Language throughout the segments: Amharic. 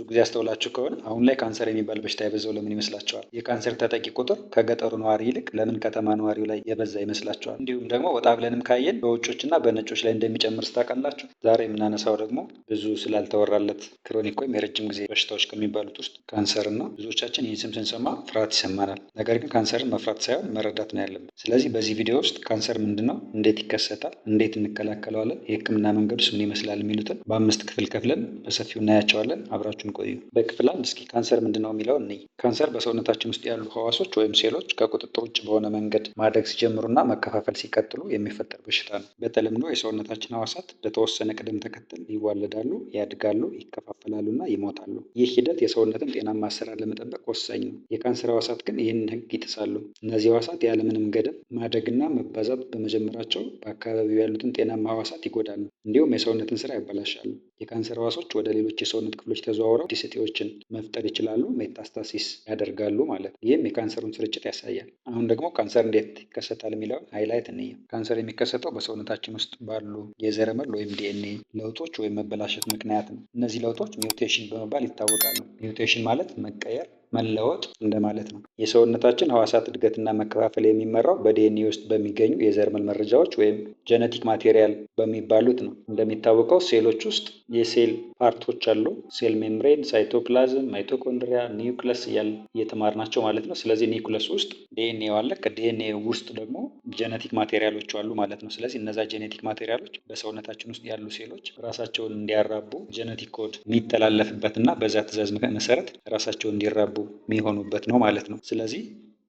ጊዜ አስተውላችሁ ከሆነ አሁን ላይ ካንሰር የሚባል በሽታ የበዛው ለምን ይመስላችኋል? የካንሰር ተጠቂ ቁጥር ከገጠሩ ነዋሪ ይልቅ ለምን ከተማ ነዋሪው ላይ የበዛ ይመስላችኋል? እንዲሁም ደግሞ ወጣ ብለንም ካየን በውጮችና በነጮች ላይ እንደሚጨምር ስታውቃላችሁ። ዛሬ የምናነሳው ደግሞ ብዙ ስላልተወራለት chronic ወይም የረጅም ጊዜ በሽታዎች ከሚባሉት ውስጥ ካንሰር ነው። ብዙዎቻችን ይህን ስም ስንሰማ ፍርሃት ይሰማናል። ነገር ግን ካንሰርን መፍራት ሳይሆን መረዳት ነው ያለብን። ስለዚህ በዚህ ቪዲዮ ውስጥ ካንሰር ምንድን ነው፣ እንዴት ይከሰታል፣ እንዴት እንከላከለዋለን፣ የህክምና መንገዱስ ምን ይመስላል የሚሉትን በአምስት ክፍል ከፍለን በሰፊው እናያቸዋለን። አብራችሁን ቆዩ። በክፍል አንድ እስኪ ካንሰር ምንድን ነው የሚለውን እንይ። ካንሰር በሰውነታችን ውስጥ ያሉ ህዋሶች ወይም ሴሎች ከቁጥጥር ውጭ በሆነ መንገድ ማደግ ሲጀምሩና መከፋፈል ሲቀጥሉ የሚፈጠር በሽታ ነው። በተለምዶ የሰውነታችን ህዋሳት በተወሰነ ቅደም ተከተል ይዋለዳሉ፣ ያድጋሉ፣ ይከፋፈላሉና ይሞታሉ። ይህ ሂደት የሰውነትን ጤናማ አሰራር ለመጠበቅ ወሳኝ ነው። የካንሰር ህዋሳት ግን ይህንን ህግ ይጥሳሉ። እነዚህ ህዋሳት ያለምንም ገደብ ማደግና መባዛት በመጀመራቸው በአካባቢው ያሉትን ጤናማ ህዋሳት ይጎዳሉ፣ እንዲሁም የሰውነትን ስራ ያበላሻሉ። የካንሰር ህዋሶች ወደ ሌሎች የሰውነት ክፍሎች ተዘዋውረው አዲስ እጢዎችን መፍጠር ይችላሉ፣ metastasis ያደርጋሉ ማለት ነው። ይህም የካንሰሩን ስርጭት ያሳያል። አሁን ደግሞ ካንሰር እንዴት ይከሰታል የሚለውን highlight እንየው። ካንሰር የሚከሰተው በሰውነታችን ውስጥ ባሉ የዘረመል ወይም ዲኤንኤ ለውጦች ወይም መበላሸት ምክንያት ነው። እነዚህ ለውጦች mutation በመባል ይታወቃሉ። Mutation ማለት መቀየር፣ መለወጥ እንደማለት ነው። የሰውነታችን ህዋሳት እድገትና መከፋፈል የሚመራው በዲኤንኤ ውስጥ በሚገኙ የዘረመል መረጃዎች ወይም genetic material በሚባሉት ነው። እንደሚታወቀው ሴሎች ውስጥ የሴል part ኦች አሉ። Cell membrane፣ cytoplasm፣ mitochondria፣ nucleus እያልን እየተማርናቸው ማለት ነው። ስለዚህ ኒውክለስ ውስጥ ዲኤንኤ አለ። ከዲኤንኤ ውስጥ ደግሞ genetic material ኦች አሉ ማለት ነው። ስለዚህ እነዛ genetic material ኦች በሰውነታችን ውስጥ ያሉ ሴሎች ራሳቸውን እንዲያራቡ genetic code የሚተላለፍበት እና በዛ ትዕዛዝ መሰረት ራሳቸውን እንዲራቡ የሚሆኑበት ነው ማለት ነው። ስለዚህ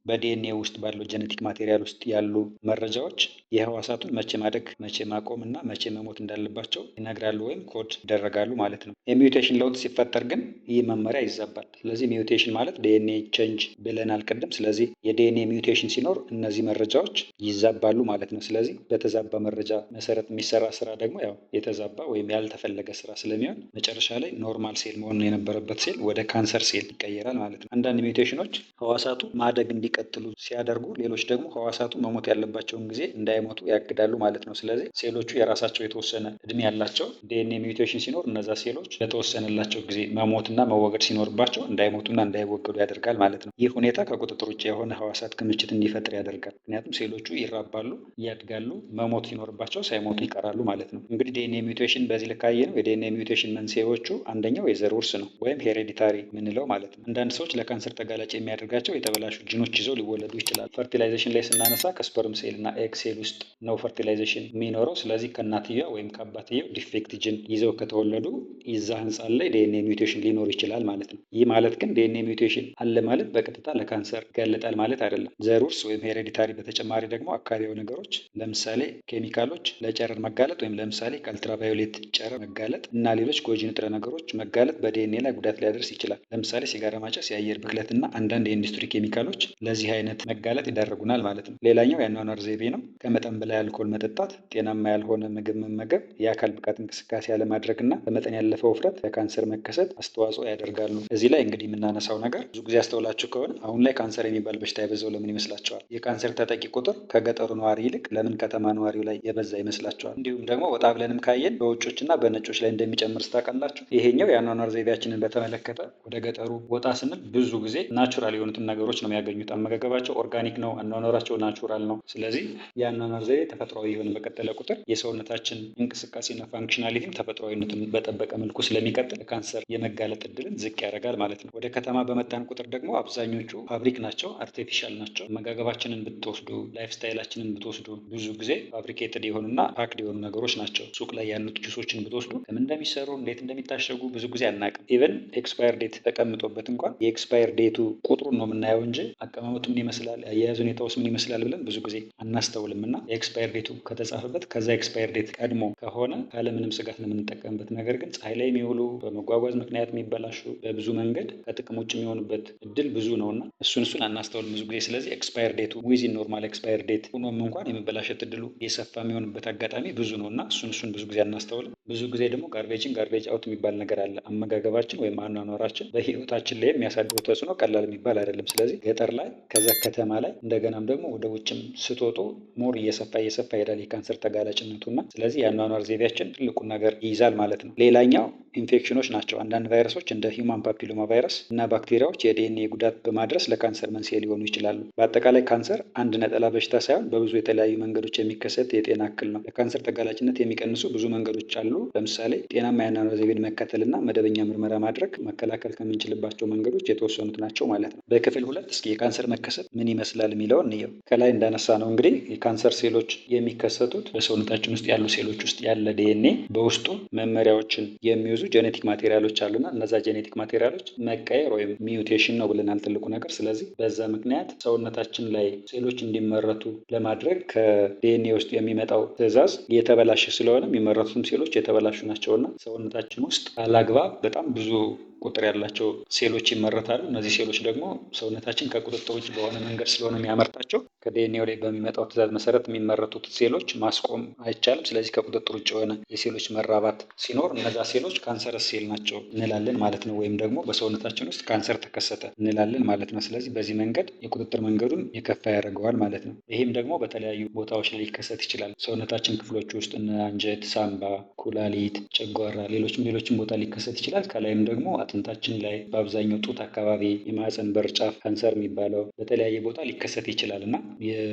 በዲኤንኤ ውስጥ ባለው genetic material ውስጥ ያሉ መረጃዎች የህዋሳቱን መቼ ማደግ፣ መቼ ማቆም እና መቼ መሞት እንዳለባቸው ይነግራሉ ወይም ኮድ ይደረጋሉ ማለት ነው። የ mutation ለውጥ ሲፈጠር ግን ይህ መመሪያ ይዛባል። ስለዚህ mutation ማለት DNA change ብለናል ቅድም። ስለዚህ የ DNA mutation ሲኖር እነዚህ መረጃዎች ይዛባሉ ማለት ነው። ስለዚህ በተዛባ መረጃ መሰረት የሚሰራ ስራ ደግሞ ያው የተዛባ ወይም ያልተፈለገ ስራ ስለሚሆን መጨረሻ ላይ normal cell መሆን የነበረበት ሴል ወደ ካንሰር ሴል ይቀየራል ማለት ነው። አንዳንድ mutation ኖች ህዋሳቱ ማደግ እንዲቀጥሉ ሲያደርጉ፣ ሌሎች ደግሞ ህዋሳቱ መሞት ያለባቸውን ጊዜ እንዳይሞቱ ያግዳሉ ማለት ነው። ስለዚህ ሴሎቹ የራሳቸው የተወሰነ እድሜ ያላቸው፣ DNA mutation ሲኖር እነዛ ሴሎች ለተወሰነላቸው ጊዜ መሞትና መወገድ ሲኖርባቸው እንዳይሞቱና እንዳይወገዱ ያደርጋል ማለት ነው። ይህ ሁኔታ ከቁጥጥር ውጭ የሆነ ህዋሳት ክምችት እንዲፈጥር ያደርጋል። ምክንያቱም ሴሎቹ ይራባሉ፣ ያድጋሉ፣ መሞት ሲኖርባቸው ሳይሞቱ ይቀራሉ ማለት ነው። እንግዲህ DNA mutation በዚህ ልክ ካየነው የ DNA mutation መንስኤዎቹ አንደኛው የዘር ውርስ ነው ወይም hereditary የምንለው ማለት ነው። አንዳንድ ሰዎች ለካንሰር ተጋላጭ የሚያደርጋቸው የተበላሹ ጂኖች ይዘው ሊወለዱ ይችላሉ። Fertilization ላይ ስናነሳ ከ sperm cell እና egg cell ውስጥ ነው fertilization የሚኖረው። ስለዚህ ከእናትየዋ ወይም ከአባትየው defect gene ይዘው ከተወለዱ የዛ ህፃን ላይ DNA mutation ሊኖር ይችላል ማለት ነው። ይህ ማለት ግን DNA mutation አለ ማለት በቀጥታ ለካንሰር ይጋለጣል ማለት አይደለም። ዘር ውርስ ወይም hereditary በተጨማሪ ደግሞ አካባቢያዊ ነገሮች፣ ለምሳሌ ኬሚካሎች ለጨረር መጋለጥ ወይም ለምሳሌ ከአልትራቫዮሌት ጨረር መጋለጥ እና ሌሎች ጎጂ ንጥረ ነገሮች መጋለጥ በዲኤንኤ ላይ ጉዳት ሊያደርስ ይችላል። ለምሳሌ ሲጋራ ማጨስ፣ የአየር ብክለት እና አንዳንድ የኢንዱስትሪ ኬሚካሎች ለዚህ አይነት መጋለጥ ይዳርጉናል ማለት ነው። ሌላኛው የአኗኗር ዘይቤ ነው። ከመጠን በላይ አልኮል መጠጣት፣ ጤናማ ያልሆነ ምግብ መመገብ፣ የአካል ብቃት እንቅስቃሴ አለማድረግ እና ከመጠን ያለፈ ውፍረት ለካንሰር መከሰት አስተዋጽኦ ያደርጋሉ። እዚህ ላይ እንግዲህ የምናነሳው ነገር ብዙ ጊዜ አስተውላችሁ ከሆነ አሁን ላይ ካንሰር የሚባል በሽታ የበዛው ለምን ይመስላችኋል? የካንሰር ተጠቂ ቁጥር ከገጠሩ ነዋሪ ይልቅ ለምን ከተማ ነዋሪው ላይ የበዛ ይመስላችኋል? እንዲሁም ደግሞ ወጣ ብለንም ካየን በውጮችና በነጮች ላይ እንደሚጨምር ስታውቃላችሁ። ይሄኛው የአኗኗር ዘይቤያችንን በተመለከተ ወደ ገጠሩ ወጣ ስንል ብዙ ጊዜ natural የሆኑትን ነገሮች ነው የሚያገኙት። አመጋገባቸው organic ነው፣ አኗኗራቸው natural ነው። ስለዚህ የአኗኗር ዘይቤ ተፈጥሯዊ የሆነ በቀጠለ ቁጥር የሰውነታችን እንቅስቃሴና functionality ም ተፈጥሯዊነቱን በጠበቀ መልኩ ስለሚቀጥል ካንሰር የመጋለጥ እድልን ዝቅ ያደርጋል ማለት ነው። ወደ ከተማ በመጣን ቁጥር ደግሞ አብዛኞቹ fabric ናቸው፣ artificial ናቸው። አመጋገባችንን ብትወስዱ፣ lifestyle ኣችንን ብትወስዱ ብዙ ጊዜ fabricated የሆኑና packed የሆኑ ነገሮች ናቸው። ሱቅ ላይ ያሉት ጁሶችን ብትወስዱ ከምን እንደሚሰሩ፣ እንዴት እንደሚታሸጉ ብዙ ጊዜ አናውቅም። Even expire date ተቀምጦበት እንኳን የ expire date ኡ ቁጥሩን ነው የምናየው እንጂ አቀማመጡ ምን ይመስላል፣ አያያዝ ሁኔታውስ ምን ይመስላል ብለን ብዙ ጊዜ አናስተውልም። እና የ expire date ኡ ከተጻፈበት ከዛ expire date ቀድሞ ከሆነ ካለምንም ስጋት ነው የምንጠቀምበት። ነገር ግን ፀሐይ ላይ የሚውሉ፣ በመጓጓዝ ምክንያት የሚበላሹ፣ በብዙ መንገድ ከጥቅም ውጭ የሚሆኑበት እድል ብዙ ነው እና እሱን አናስተውልም ብዙ ጊዜ። ስለዚህ expire date ኡ within normal expire date ሆኖም እንኳን የመበላሸት እድሉ የሰፋ የሚሆንበት አጋጣሚ ብዙ ነው እና እሱን ብዙ ጊዜ አናስተውልም። ብዙ ጊዜ ደግሞ garbage in garbage out የሚባል ነገር አለ። አመጋገባችን ወይም አኗኗራችን በህይወታችን ላይ የሚያሳድረው ተጽዕኖ ቀላል የሚባል አይደለም። ስለዚህ ገጠር ላይ ከዛ ከተማ ላይ፣ እንደገናም ደግሞ ወደ ውጭም ስትወጡ more እየሰፋ እየሰፋ ይሄዳል የካንሰር ተጋላጭነቱና ስለዚህ የአኗኗር ዘይቤያችን ትልቁን ነገር ይይዛል ማለት ነው። ሌላኛው ኢንፌክሽኖች ናቸው። አንዳንድ ቫይረሶች እንደ human papilloma virus እና ባክቴሪያዎች የዲኤንኤ ጉዳት በማድረስ ለካንሰር መንስኤ ሊሆኑ ይችላሉ። በአጠቃላይ ካንሰር አንድ ነጠላ በሽታ ሳይሆን በብዙ የተለያዩ መንገዶች የሚከሰት የጤና እክል ነው። ለካንሰር ተጋላጭነት የሚቀንሱ ብዙ መንገዶች አሉ። ለምሳሌ ጤናማ የአኗኗር ዘይቤን መከተልና መደበኛ ምርመራ ማድረግ መከላከል ከምንችልባቸው መንገዶች የተወሰኑት ናቸው ማለት ነው። በክፍል 2 እስኪ የካንሰር መከሰት ምን ይመስላል የሚለውን እንየው። ከላይ እንዳነሳነው እንግዲህ የካንሰር ሴሎች የሚከሰቱት በሰውነታችን ውስጥ ያሉ ሴሎች ውስጥ ያለ ዲኤንኤ በውስጡ መመሪያዎችን የሚይዙ genetic material ኦች አሉና እነዛ genetic material ኦች መቀየር ወይም mutation ነው ብለናል ትልቁ ነገር። ስለዚህ በዛ ምክንያት ሰውነታችን ላይ ሴሎች እንዲመረቱ ለማድረግ ከዲኤንኤ ውስጥ የሚመጣው ትዕዛዝ የተበላሸ ስለሆነ የሚመረቱትም ሴሎች የተበላሹ ናቸውና ሰውነታችን ውስጥ አላግባብ በጣም ብዙ ቁጥር ያላቸው ሴሎች ይመረታሉ። እነዚህ ሴሎች ደግሞ ሰውነታችን ከቁጥጥር ውጭ በሆነ መንገድ ስለሆነ የሚያመርታቸው ከዲኤንኤው ላይ በሚመጣው ትዕዛዝ መሰረት የሚመረቱት ሴሎች ማስቆም አይቻልም። ስለዚህ ከቁጥጥር ውጭ የሆነ የሴሎች መራባት ሲኖር እነዛ ሴሎች cancerous cell ናቸው እንላለን ማለት ነው። ወይም ደግሞ በሰውነታችን ውስጥ ካንሰር ተከሰተ እንላለን ማለት ነው። ስለዚህ በዚህ መንገድ የቁጥጥር መንገዱን የከፋ ያደርገዋል ማለት ነው። ይህም ደግሞ በተለያዩ ቦታዎች ላይ ሊከሰት ይችላል። ሰውነታችን ክፍሎች ውስጥ እነ አንጀት፣ ሳምባ፣ ኩላሊት፣ ጨጓራ፣ ሌሎችም ሌሎችም ቦታ ሊከሰት ይችላል። ከላይም ደግሞ አጥንታችን ላይ በአብዛኛው ጡት አካባቢ፣ የማህፀን በር ጫፍ ካንሰር የሚባለው በተለያየ ቦታ ሊከሰት ይችላል እና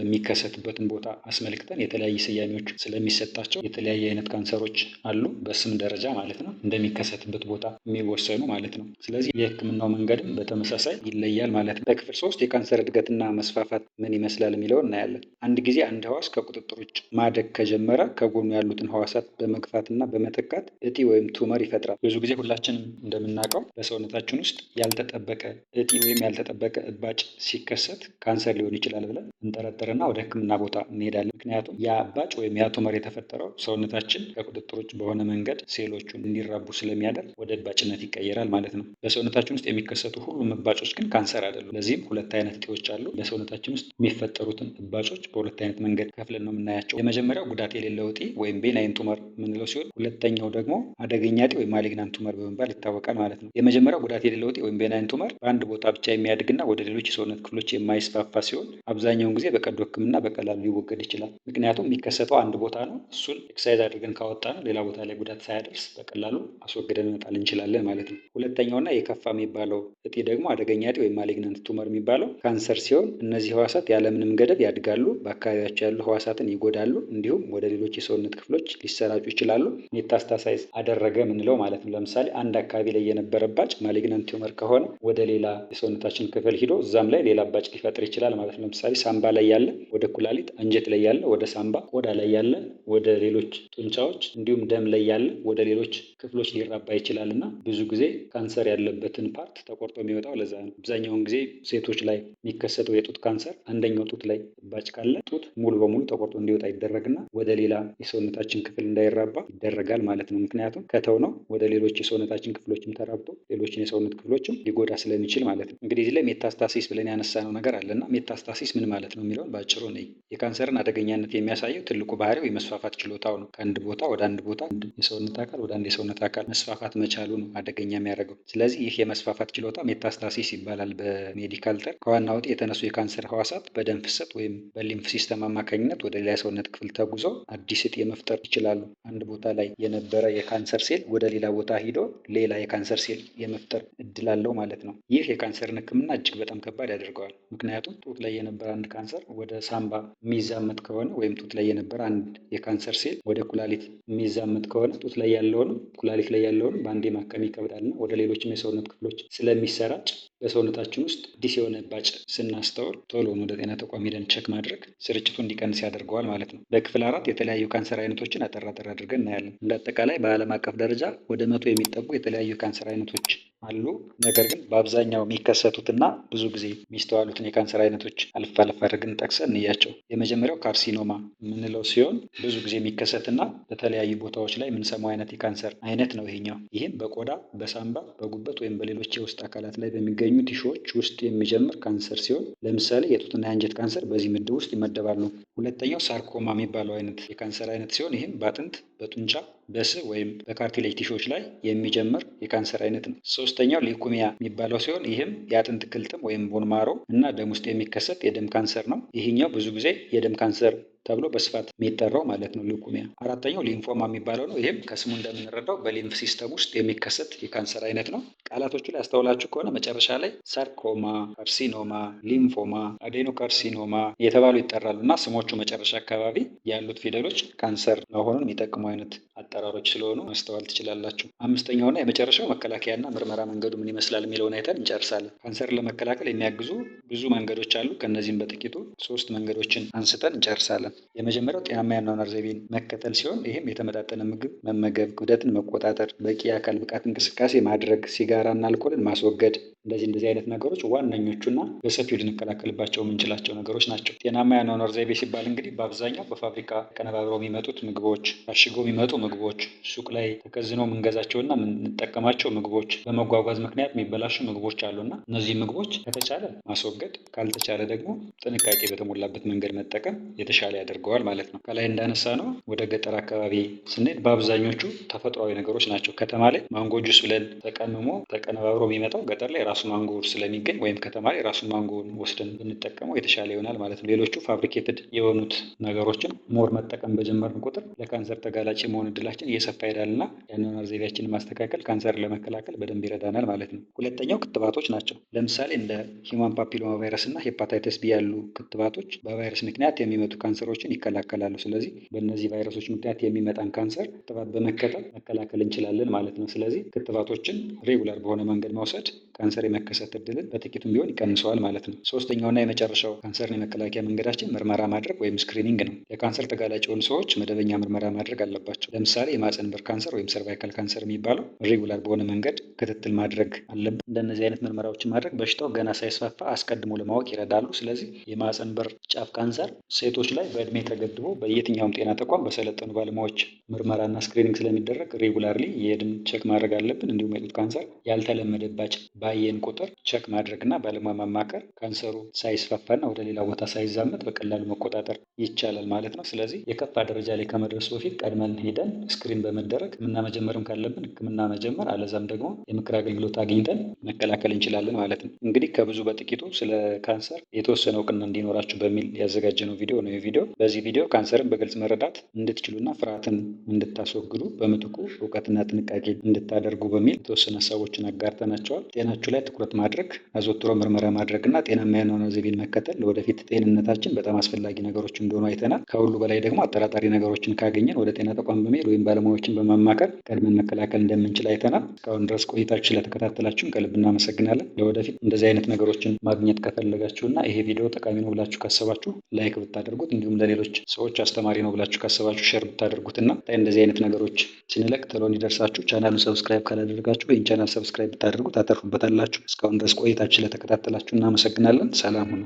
የሚከሰትበትን ቦታ አስመልክተን የተለያየ ስያሜዎች ስለሚሰጣቸው የተለያየ አይነት ካንሰሮች አሉ፣ በስም ደረጃ ማለት ነው፣ እንደሚከሰትበት ቦታ የሚወሰኑ ማለት ነው። ስለዚህ የሕክምናው መንገድም በተመሳሳይ ይለያል ማለት ነው። በክፍል 3 የካንሰር እድገትና መስፋፋት ምን ይመስላል የሚለውን እናያለን። አንድ ጊዜ አንድ ህዋስ ከቁጥጥር ውጭ ማደግ ከጀመረ ከጎኑ ያሉትን ህዋሳት በመግፋትና በመተካት እጢ ወይም tumor ይፈጥራል። ብዙ ጊዜ ሁላችንም እንደምናውቀው በሰውነታችን ውስጥ ያልተጠበቀ እጢ ወይም ያልተጠበቀ እባጭ ሲከሰት ካንሰር ሊሆን ይችላል ብለን እንጠረጥርና ወደ ሕክምና ቦታ እንሄዳለን። ምክንያቱም ያ እባጭ ወይም ያ tumor የተፈጠረው ሰውነታችን ከቁጥጥር ውጭ በሆነ መንገድ ሴሎቹን እንዲራቡ ስለሚያደርግ ወደ እባጭነት ይቀየራል ማለት ነው። በሰውነታችን ውስጥ የሚከሰቱ ሁሉም እባጮች ግን ካንሰር አይደሉም። ለዚህም ሁለት አይነት እጢዎች አሉ። በሰውነታችን ውስጥ የሚፈጠሩትን እባጮች በሁለት አይነት መንገድ ከፍለን ነው የምናያቸው። የመጀመሪያው ጉዳት የሌለው እጢ ወይም benign tumor የምንለው ሲሆን ሁለተኛው ደግሞ አደገኛ እጢ ወይም malignant tumor በመባል ይታወቃል ማለት ነው። የመጀመሪያው ጉዳት የሌለው እጢ ወይም benign tumor በአንድ ቦታ ብቻ የሚያድግና ወደ ሌሎች የሰውነት ክፍሎች የማይስፋፋ ሲሆን አብዛኛውን ጊዜ በቀዶ ሕክምና በቀላሉ ሊወገድ ይችላል። ምክንያቱም የሚከሰተው አንድ ቦታ ነው። እሱን excise አድርገን ካወጣነው ሌላ ቦታ ላይ ጉዳት ሳያደርስ በቀላሉ አስወግደን መጣል እንችላለን ማለት ነው። ሁለተኛውና የከፋ የሚባለው እጢ ደግሞ አደገኛ እጢ ወይም malignant tumor የሚባለው ካንሰር ሲሆን እነዚህ ህዋሳት ያለምንም ገደብ ያድጋሉ፣ በአካባቢያቸው ያሉ ህዋሳትን ይጎዳሉ፣ እንዲሁም ወደ ሌሎች የሰውነት ክፍሎች ሊሰራጩ ይችላሉ። metastasize አደረገ የምንለው ማለት ነው። ለምሳሌ አንድ አካባቢ ላይ የነበረ እባጭ malignant tumor ከሆነ ወደ ሌላ የሰውነታችን ክፍል ሂዶ እዛም ላይ ሌላ እባጭ ሊፈጥር ይችላል ማለት ነው። ለምሳሌ ሳምባ ላይ ያለ ወደ ኩላሊት፣ አንጀት ላይ ያለ ወደ ሳምባ፣ ቆዳ ላይ ያለ ወደ ሌሎች ጡንቻዎች፣ እንዲሁም ደም ላይ ያለ ወደ ሌሎች ክፍሎች ሊራባ ይችላል እና ብዙ ጊዜ ካንሰር ያለበትን part ተቆርጦ የሚወጣው ለዛ ነው። አብዛኛውን ጊዜ ሴቶች ላይ የሚከሰተው የጡት ካንሰር አንደኛው ጡት ላይ እባጭ ካለ ጡት ሙሉ በሙሉ ተቆርጦ እንዲወጣ ይደረግና ወደ ሌላ የሰውነታችን ክፍል እንዳይራባ ይደረጋል ማለት ነው። ምክንያቱም ከተውነው ወደ ሌሎች የሰውነታችን ክፍሎችም ተራብቶ ሌሎችን የሰውነት ክፍሎችም ሊጎዳ ስለሚችል ማለት ነው። እንግዲህ እዚህ ላይ metastasis ብለን ያነሳነው ነገር አለና metastasis ምን ማለት ነው የሚለውን በአጭሩ ነይ። የካንሰርን አደገኛነት የሚያሳየው ትልቁ ባህሪው የመስፋፋት ችሎታው ነው። ከአንድ ቦታ ወደ አንድ ቦታ፣ አንድ የሰውነት አካል ወደ አንድ የሰውነት አካል መስፋፋት መቻሉ ነው አደገኛ የሚያደርገው። ስለዚህ ይህ የመስፋፋት ችሎታ metastasis ይባላል በ medical term። ከዋናው እጢ የተነሱ የካንሰር ህዋሳት በደም ፍሰት ወይም በ lymph system አማካኝነት ወደ ሌላ የሰውነት ክፍል ተጉዘው አዲስ እጢ መፍጠር ይችላሉ። አንድ ቦታ ላይ የነበረ የካንሰር ሴል ወደ ሌላ ቦታ ሂዶ ሌላ የካንሰር ሴል የመፍጠር እድል አለው ማለት ነው። ይህ የካንሰርን ሕክምና እጅግ በጣም ከባድ ያደርገዋል። ምክንያቱም ጡት ላይ የነበረ አንድ ካንሰር ወደ ሳምባ የሚዛመት ከሆነ ወይም ጡት ላይ የነበረ አንድ የካንሰር ሴል ወደ ኩላሊት የሚዛመት ከሆነ ጡት ላይ ያለውንም ኩላሊት ላይ ያለውንም በአንዴ ማከም ይከብዳልና ወደ ሌሎችም የሰውነት ክፍሎች ስለሚሰራጭ በሰውነታችን ውስጥ አዲስ የሆነ እባጭ ስናስተውል ቶሎ ወደ ጤና ተቋም ሄደን check ማድረግ ስርጭቱ እንዲቀንስ ያደርገዋል ማለት ነው። በክፍል 4 የተለያዩ ካንሰር አይነቶችን አጠር አጠር አድርገን እናያለን። እንደ አጠቃላይ በዓለም አቀፍ ደረጃ ወደ 100 የሚጠጉ የተለያዩ ካንሰር አይነቶች አሉ። ነገር ግን በአብዛኛው የሚከሰቱትና ብዙ ጊዜ የሚስተዋሉትን የካንሰር አይነቶች አልፍ አልፍ አድርገን ጠቅሰን እንያቸው። የመጀመሪያው carcinoma የምንለው ሲሆን ብዙ ጊዜ የሚከሰትና በተለያዩ ቦታዎች ላይ የምንሰማው አይነት የካንሰር አይነት ነው ይሄኛው። ይህም በቆዳ፣ በሳምባ፣ በጉበት ወይም በሌሎች የውስጥ አካላት ላይ በሚገኙ tissue ዎች ውስጥ የሚጀምር ካንሰር ሲሆን ለምሳሌ የጡትና የአንጀት ካንሰር በዚህ ምድብ ውስጥ ይመደባሉ። ሁለተኛው sarcoma የሚባለው አይነት የካንሰር አይነት ሲሆን ይህም በአጥንት፣ በጡንቻ፣ በስብ ወይም በ cartilage tissue ዎች ላይ የሚጀምር የካንሰር አይነት ነው። ሶስተኛው leukemia የሚባለው ሲሆን ይህም የአጥንት ቅልጥም ወይም bone marrow እና ደም ውስጥ የሚከሰት የደም ካንሰር ነው። ይህኛው ብዙ ጊዜ የደም ካንሰር ተብሎ በስፋት የሚጠራው ማለት ነው leukemia። አራተኛው lymphoma የሚባለው ነው። ይህም ከስሙ እንደምንረዳው በ lymph system ውስጥ የሚከሰት የካንሰር አይነት ነው። ቃላቶቹ ላይ አስተውላችሁ ከሆነ መጨረሻ ላይ sarcoma፣ carcinoma፣ lymphoma፣ adenocarcinoma የተባሉ ይጠራሉ እና ስሞቹ መጨረሻ አካባቢ ያሉት ፊደሎች ካንሰር መሆኑን የሚጠቅሙ አይነት አጠራሮች ስለሆኑ ማስተዋል ትችላላችሁ። አምስተኛውና የመጨረሻው መከላከያና ምርመራ መንገዱ ምን ይመስላል የሚለውን አይተን እንጨርሳለን። ካንሰርን ለመከላከል የሚያግዙ ብዙ መንገዶች አሉ። ከእነዚህም በጥቂቱ ሶስት መንገዶችን አንስተን እንጨርሳለን። የመጀመሪያው ጤናማ የአኗኗር ዘይቤን መከተል ሲሆን ይህም የተመጣጠነ ምግብ መመገብ፣ ክብደትን መቆጣጠር፣ በቂ የአካል ብቃት እንቅስቃሴ ማድረግ፣ ሲጋራና አልኮልን ማስወገድ፣ እንደዚህ አይነት ነገሮች ዋነኞቹና በሰፊው ልንከላከልባቸው የምንችላቸው ነገሮች ናቸው። ጤናማ የአኗኗር ዘይቤ ሲባል እንግዲህ በአብዛኛው በፋብሪካ ተቀነባብረው የሚመጡት ምግቦች፣ ታሽገው የሚመጡ ምግቦች፣ ሱቅ ላይ ተከዝነው የምንገዛቸውና የምንጠቀማቸው ምግቦች፣ በመጓጓዝ ምክንያት የሚበላሹ ምግቦች አሉና እነዚህ ምግቦች ከተቻለ ማስወገድ፣ ካልተቻለ ደግሞ ጥንቃቄ በተሞላበት መንገድ መጠቀም የተሻለ ያደርገዋል ማለት ነው። ከላይ እንዳነሳነው ወደ ገጠር አካባቢ ስንሄድ በአብዛኞቹ ተፈጥሯዊ ነገሮች ናቸው። ከተማ ላይ ማንጎ ጁስ ብለን ተቀምሞ ተቀነባብሮ የሚመጣው ገጠር ላይ ራሱ ማንጎ ስለሚገኝ ወይም ከተማ ላይ ራሱ ማንጎን ወስደን ብንጠቀመው የተሻለ ይሆናል ማለት ነው። ሌሎቹ fabricated የሆኑት ነገሮችን more መጠቀም በጀመርን ቁጥር ለካንሰር ተጋላጭ የመሆን እድላችን እየሰፋ ይሄዳልና የአኗኗር ዘይቤያችንን ማስተካከል ካንሰርን ለመከላከል በደንብ ይረዳናል ማለት ነው። ሁለተኛው ክትባቶች ናቸው። ለምሳሌ እንደ human papilloma virus እና hepatitis B ያሉ ክትባቶች በቫይረስ ምክንያት የሚመጡ ካንሰሮችን ይከላከላሉ። ስለዚህ በእነዚህ ቫይረሶች ምክንያት የሚመጣን ካንሰር ክትባት በመከተብ መከላከል እንችላለን ማለት ነው። ስለዚህ ክትባቶችን regular በሆነ መንገድ መውሰድ ካንሰር የመከሰት እድልን በጥቂቱም ቢሆን ይቀንሰዋል ማለት ነው። ሶስተኛውና የመጨረሻው ካንሰርን የመከላከያ መንገዳችን ምርመራ ማድረግ ወይም screening ነው። ለካንሰር ተጋላጭ የሆኑ ሰዎች መደበኛ ምርመራ ማድረግ አለባቸው። ለምሳሌ የማህፀን በር ካንሰር ወይም cervical cancer የሚባለው regular በሆነ መንገድ ክትትል ማድረግ አለብን። እንደነዚህ አይነት ምርመራዎችን ማድረግ በሽታው ገና ሳይስፋፋ አስቀድሞ ለማወቅ ይረዳሉ። ስለዚህ የማህፀን በር ጫፍ ካንሰር ሴቶች ላይ በእድሜ ተገድቦ በየትኛውም ጤና ተቋም በሰለጠኑ ባለሙያዎች ምርመራና screening ስለሚደረግ regularly እየሄድን check ማድረግ አለብን። እንዲሁም የጡት ካንሰር ያልተለመደ እባጭ ባየን ቁጥር check ማድረግና ባለሙያ ማማከር ካንሰሩ ሳይስፋፋና ወደ ሌላ ቦታ ሳይዛመት በቀላሉ መቆጣጠር ይቻላል ማለት ነው። ስለዚህ የከፋ ደረጃ ላይ ከመድረሱ በፊት ቀድመን ሄደን screen በመደረግ ሕክምና መጀመርም ካለብን ሕክምና መጀመር አለዛም ደግሞ የምክር አገልግሎት አግኝተን መከላከል እንችላለን ማለት ነው። እንግዲህ ከብዙ በጥቂቱ ስለ ካንሰር የተወሰነ እውቅና እንዲኖራችሁ በሚል ያዘጋጀነው ቪዲዮ ነው። ቪዲዮ በዚህ ቪዲዮ ካንሰርን በግልጽ መረዳት እንድትችሉና ፍርሃትን እንድታስወግዱ በምትኩ እውቀትና ጥንቃቄ እንድታደርጉ በሚል የተወሰነ ሀሳቦችን አጋርተናቸዋል። ጤናችሁ ላይ ትኩረት ማድረግ፣ አዘውትሮ ምርመራ ማድረግ እና ጤናማ የአኗኗር ዘይቤን መከተል ለወደፊት ጤንነታችን በጣም አስፈላጊ ነገሮች እንደሆኑ አይተናል። ከሁሉ በላይ ደግሞ አጠራጣሪ ነገሮችን ካገኘን ወደ ጤና ተቋም በመሄድ ወይም ባለሙያዎችን በማማከር ቀድመን መከላከል እንደምንችል አይተናል። እስካሁን ድረስ ቆይታችሁ ስለተከታተላችሁን ከልብ እናመሰግናለን። ለወደፊት እንደዚህ አይነት ነገሮችን ማግኘት ከፈለጋችሁና ይሄ ቪዲዮ ጠቃሚ ነው ብላችሁ ካሰባችሁ like ብታደርጉት፣ እንዲሁም ለሌሎች ሰዎች አስተማሪ ነው ብላችሁ ካሰባችሁ share ብታደርጉት እና እንደዚህ አይነት ነገሮች ስንለቅ ቶሎ እንዲደርሳችሁ ቻናሉን subscribe ካላደረጋችሁ ይህን channel subscribe ብታደርጉ ታተርፉበታላችሁ። እስካሁን ድረስ ቆይታችሁ ስለተከታተላችሁ እናመሰግናለን። ሰላም ሁኑ።